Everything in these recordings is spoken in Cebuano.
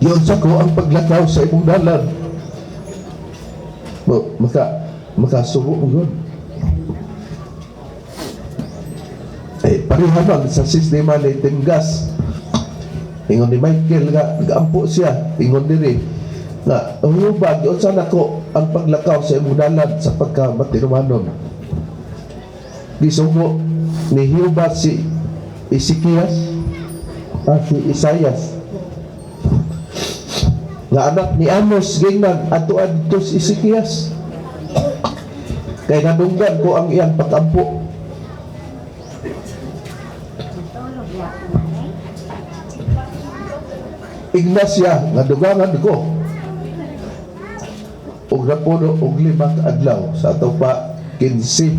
Giunsa ko ang paglakaw sa imong dalan. Mo makasubo mo yun. Eh, pareha man sa sistema ni Timgas. Ingon ni Michael nga, nagaampo siya, ingon diri nga, "Hubag, giunsa nako ang paglakaw sa imong dalan sa pagka matinumanon." Gisugo ni Jehovah si Ezekias, si Isaias nga anak ni Amos, gingnan, "Adto adto si Ezekias kay nadunggan ko ang iyang pag-ampo." Ignacia nga dugangan ko og napulo og 5 ka adlaw sa ato pa 15,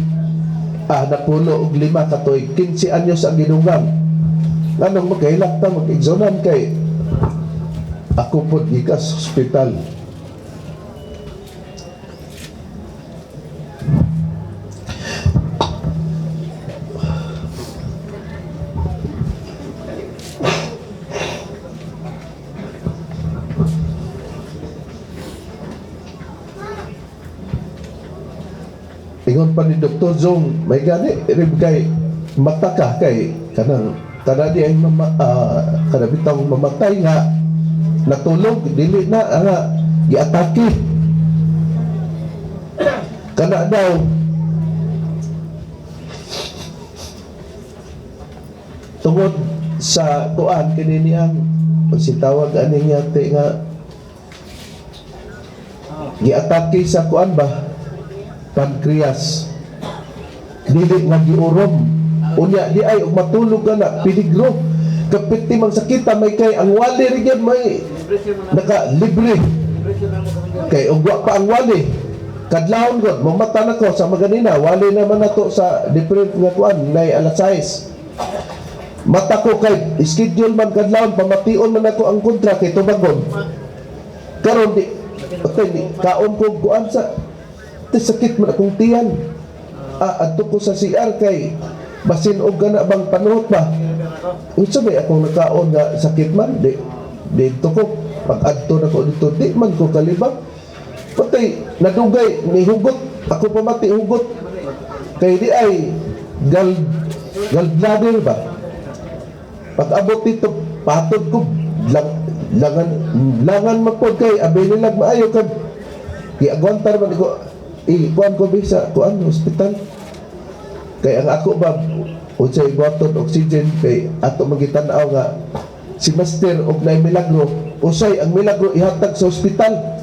napulo og 5 ka tuig, 15 anyos ang gidugang. Nganong magkahilak ta, mag-igsonan, kay ako pod gikas hospital. Ingon pa ni Dr. Zong, may gani rib kay mata ka kay kanang kada di ay mama, kada bitawng mamatay nga natulog, dili na nga giatake kana daw tungod sa kuan kini niyang si tawag ani nga te nga giatake sa kuan ba, pancreas, dili nga giurom. Unya di ay og matulog ka na peligro kapit mang sakita may kay ang wali rin yan may naka libre kay og wa pa ang wali kadlawon god mamata na ko sa maganina wali naman nato sa different nga kuan nay alas 6 mata ko kay schedule man kadlawon pamation man ako ang kontra kay tubagon karon di okay, di, kaon ko kuan sa ti sakit man akong tiyan. Adto ko sa CR kay basin og gana bang panuot ba, unsa may akong nakaon nga sakit man di dito ko pag adto na ko dito di man ko kalibang patay nadugay ni hugot ako pamati hugot kay di ay gallbladder ba. Pag abot dito patod ko lang, langan langan man pod kay abi nilag maayo kag giagwantar man ko i-kuan ko bisa kuan hospital kay ang ako ba unsay buhaton oxygen kay ato magitan-aw nga si master og nay milagro usay ang milagro ihatag sa ospital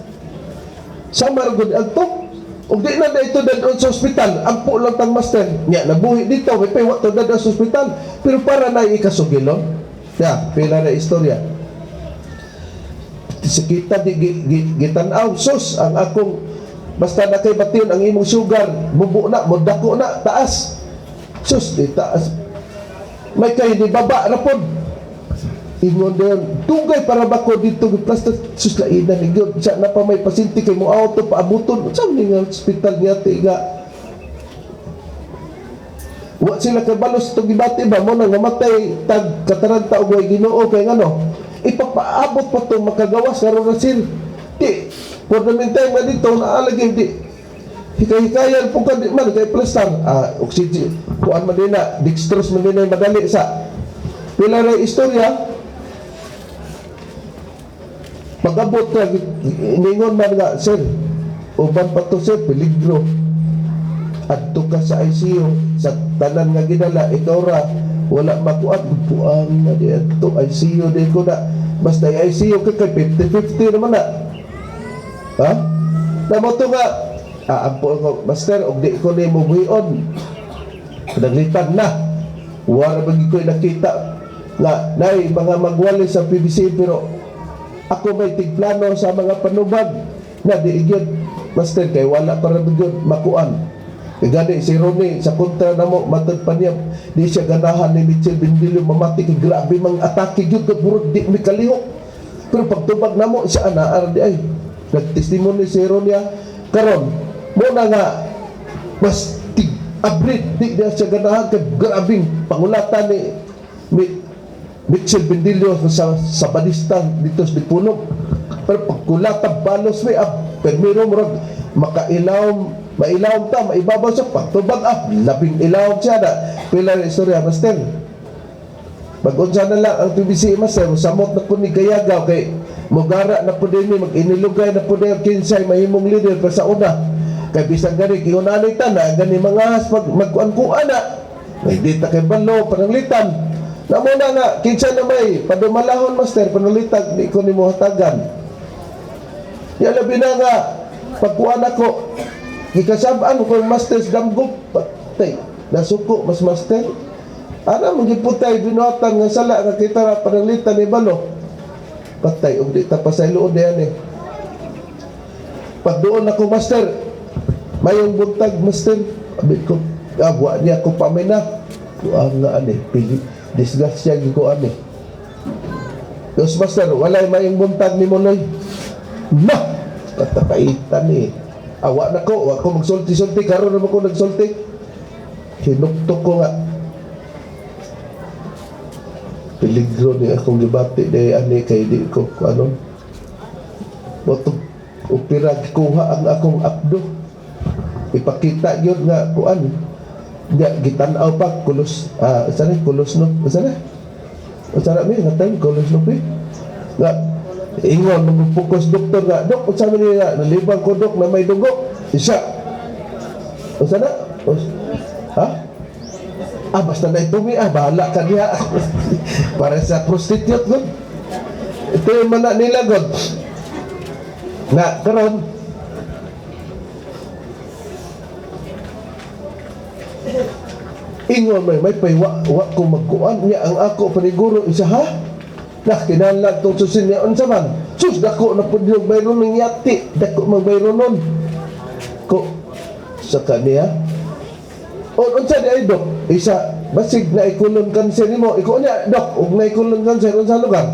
sama ra gud adto og di na dito dadon sa ospital ampo lang tang master nya nabuhi dito may pay wa to dadon sa ospital pero para na ikasugilon ya pila na istorya sakita di gitan-aw sus ang akong basta na kay bation ang imong sugar mubo na modako na taas sus di taas may kay di baba ra pod ingon dayon dugay para ba ko dito giplasta sus laina ni gyud sa na pa may pasyente kay mo auto paabuton sa ni nga hospital niya ti nga wa sila kabalo sa gibati ba mo nang namatay tag kataranta og way Ginoo kay ngano ipapaabot pa to makagawas karon na sir di for the meantime nga dito naalagi di hikay-hikayan po ka di man kay plastar oxygen kuan man din na dextrose man din na madali sa pila ra istorya pag-abot na ningon man nga sir uban pa to sir peligro adto ka sa ICU sa tanan nga gidala ikaw ra wala makuan buang na di adto ICU di ko na basta ICU ka kay 50-50 naman na ha na mo to nga ampo ko master og di ko nimo buhion naglitan na wala ba ko nakita nga nay mga magwali sa PBC pero ako may tigplano sa mga panubag na di gyud master kay wala pa ra gyud makuan. Gani si Ronnie sa kontra namo matod pa niya di siya ganahan ni Mitchell Bendillo mamati kay grabe mang atake gyud kay murag di mi kalihok pero pagtubag namo siya ana di ay nagtestimony si Ronnie karon mo na nga mas tig abrid di niya siya ganahan kay grabing pangulatan ni Mitchell Bendillo sa Sabadista dito sa Dipolog. Pero pagkulata balos mi ah, permiro murag makailawom, mailawom ta, maibabaw siya pagtubag ah, labing ilawom siya na. Pila na istorya, master. Pag-unsa na lang ang PBC, master, samot na po ni Gayagaw kay mugara na po din ni mag-inilugay na po din kinsay mahimong leader pa sa una. Kay bisan gani giunanay ta na gani mga pag magkuan-kuan na. May di ta kay balo pananglitan. Na muna nga kinsa na may padumalahon, master, pananglitan di ko nimo hatagan. Ya labi na nga pagkuan ako gikasab-an ko ang master sa damgo, patay nasuko mas master. Ana man giputay binuhatan nga sala nga kita ra pananglitan ni balo. Patay og di ta pasayloon diyan eh. Pag doon ako, master, mayong buntag, master, abi ko, ah, wa niya ko pamina. Kuan nga ani, pili, disgrasya gyud ko ani. Diyos, master, walay mayong buntag ni Monoy. Na! Katapaitan eh. Awa na ko, wa ko magsulti-sulti, karon naman ko nagsulti. Hinuktok ko nga, peligro ni akong gibati di ani kay di ko ano moto opera kuha ang akong abdo ipakita gyud nga kuan nga gitan-aw pa kulos ah sana kulos no sana sana mi nga time kulos no pi nga ingon mag-focus doktor nga, "Dok, unsa man niya nalibang ko, dok, na may dugo isa unsa na?" Ha. Ah, basta na itumi, ah, bahala ka niya. Para sa prostitute, god. Ito yung mana nila, god. Na, karon, ingon may pay wa, wa ko magkuan niya ang ako paniguro isa ha na kinahanglan tong susin niya unsa man sus dako na pud yung bayron ng yati dako magbayron nun ko sa kaniya. O unsa di ay, dok? Isa basig na ikulon cancer nimo. Iko niya, dok, ug na ikulon cancer unsa lugar?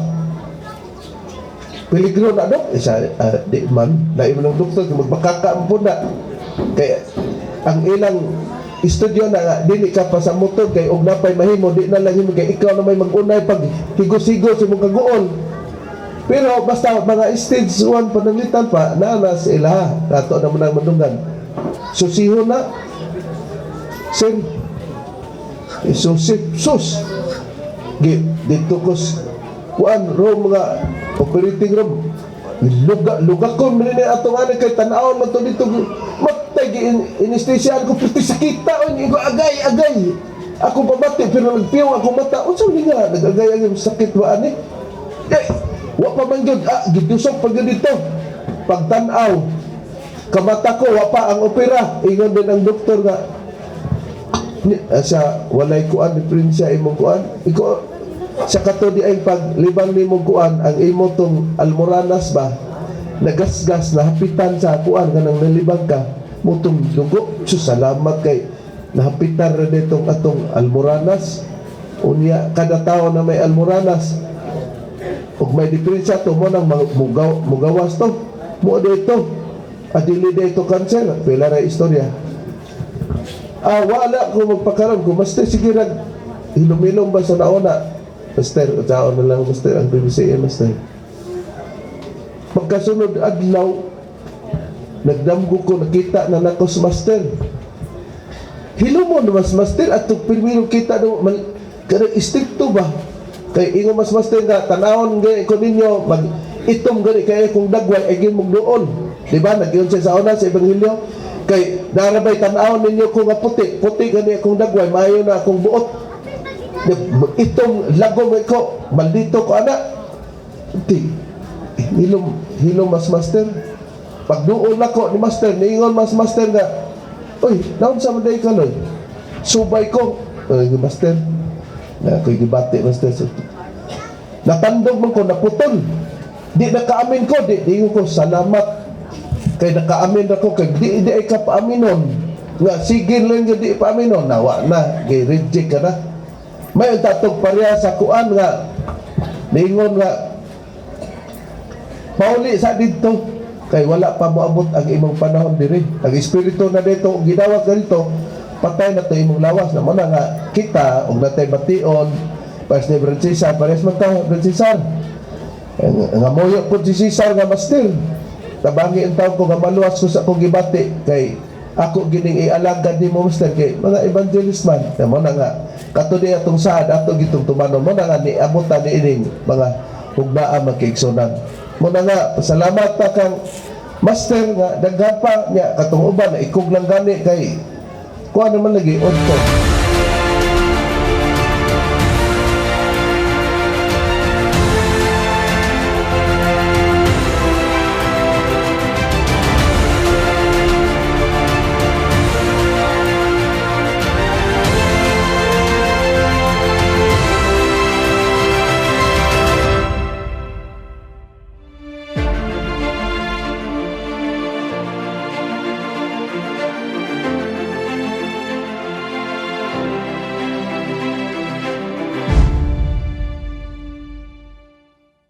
Peligro na, dok? Isa di man lain man ang doktor kay magbakaka man pud na. Kay ang ilang istudyo na nga dili ka pa sa motor kay og napay mahimo di na lang himo kay ikaw na may magunay pag higos-higos imong kaguol. Pero basta mga stage 1 pananglitan pa naa na sa ilaha. Ato na man ang mandunggan. Susihon na. Sir, isusip, sus. Dito ko kuan room mga operating room. Luga luga ko man ni atong ani kay tan-awon man to dito. Matay gi anesthesiaan ko pati sakita on ko agay agay. Ako pabati pero nagpiyong ako mata. Unsa ni nga nagagay ang sakit ba ani? Eh, wa pa man gyud ah, gidusok pa gyud dito. Pagtan-aw kamata ko wa pa ang opera. Ingon din ang doktor nga ni, sa walay kuan diferensya imong kuan iko sa kato di ay pag libang nimo kuan ang imo tong almoranas ba nagasgas na hapitan sa kuan kanang nalibang ka mutong dugo. So salamat kay nahapitan ra ditong atong almoranas. Unya kada tawo na may almoranas ug may diferensya to mo nang mugaw, mugawas to mo dito adili dito cancer. Pila ra istorya. Ah, wala ko magpakaroon. Kung master, sige rag, hilom-hilom ba sa nauna? Master, unsaon na lang, master, ang PBCM, master. Pagkasunod adlaw, nagdamgo ko, nakita na nako sa master. Hilom mo na mas master, at pirmino kita no, mal, kanang istrikto ba? Kay ingon mas master nga, tanawon gani ko ninyo, mag itom gani kay kung dagway, ay gimong doon. Di ba? Nag-iyon siya sa una sa Ebanghelyo. Kay narabay tan-awon ninyo ko nga puti, puti gani akong dagway, maayo na akong buot. Itong lagom ko, maldito ko ana. Di, hilom, hilom mas master. Pag duol nako ni master, niingon mas master nga, "Uy, naon sa man ka loy?" Subay ko. Ay, master. Na ako'y gibati, master. So, natandog man ko, naputol. Di nakaamin ko, di, di ko, salamat. Kay nakaamin ako, kay di, di ay ka paaminon. Nga, sige lang nga di paaminon. Nawa na, kay reject ka na. May tatog pareha sa kuan nga, niingon nga, pauli sa didto kay wala pa moabot ang imong panahon diri. Ang espiritu na dito gidawat ganito, patay na to imong lawas na mo na nga kita og natay bation Pas ni Brad Cesar, pares man ta, Brad Cesar. Nga moyo po si Cesar nga, "Master, tabangi ang tawo ko nga maluwas ko sa akong gibati kay ako gining ialagad nimo, Master," kay mga evangelist man. Kaya mo na nga kato di atong saad ato gitong tumanon mo na nga ni abutan ni ining mga hugnaa, magkaigsunan mo na nga salamat ta kang Master nga daghan pa niya katong uban na ikog lang gani kay kuha naman lagi udto.